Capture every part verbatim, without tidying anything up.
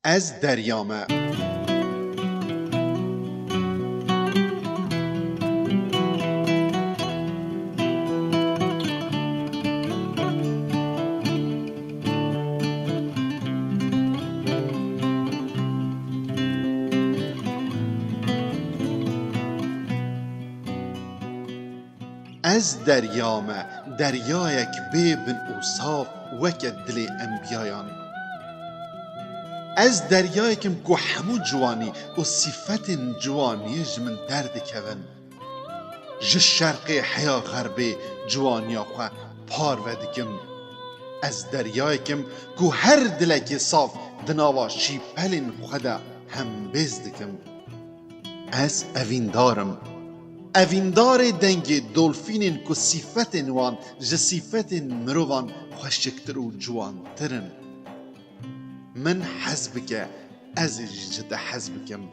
Ez derya me. Ez derya me, deryayek bê bin û saf weke dilê enbiyayan. Ez deryayek im ku hemû ciwanî û sîfetên ciwaniyê ji min derdikevin. Ji şerqê heya xerbê ciwaniya xwe parve dikim. Ez deryayek im ku her dilekê saf di nava şîpelên xwe de hembêz dikim. Ez evîndar im. Evîndarê dengê dolfînên ku sîfetên wan ji sîfetên mirovan xweşiktir û ciwantir in. Min hez bike, ez ê jî ji te hez bikim.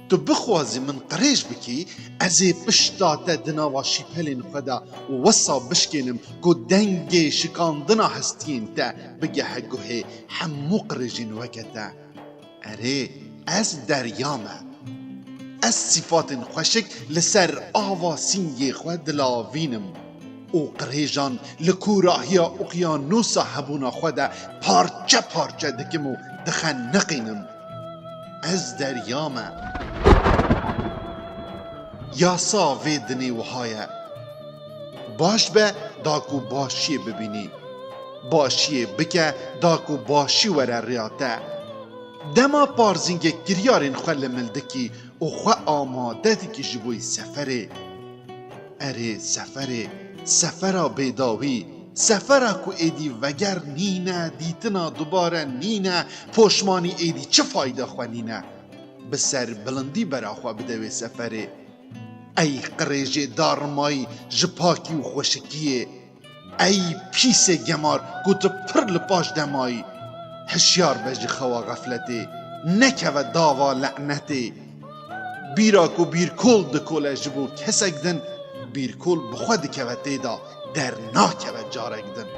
Tu bixwazî min qirêj bikî, ez ê pişta te di nava şîpelên xwe de wisa bişkênim ku dengê şikandina hestiyên te bigehe guhê hemû qirêjên weke te. Erê, ez derya me. Ez sîfatên xweşik li ser ava sîngê xwe dilavînim û qirêjan li kûrahiya uqyanûsa hebûna xwe de parçe parçe dikim û dixeniqînim. Ez derya me. Yasa vê dinê wiha ye. Baş be da ku başiyê bibînî. Başiyê bike da ku başî were riya te. Dema parzîngê kiryarên xwe li mil dikî û xwe amade dikî ji bo seferê. Erê seferê, sefera bêdawî, sefera ku êdî veger nîne, dîtina dubare nîne, poşmanî êdî çi fayda xwe nîne. Bi serbilindî bera xwe bide wê seferê. Ey qirêjê darmayî ji pakî û xweşikiyê. Ey pîsê gemar ku tu pir li paş de mayî. Hişyar be ji xewa xefletê. Nekeve dava lenetê. Bîra ku bîrkol dikole ji bo kesek din, bîrkol bi xwe dikeve tê de, dernakeve carek din.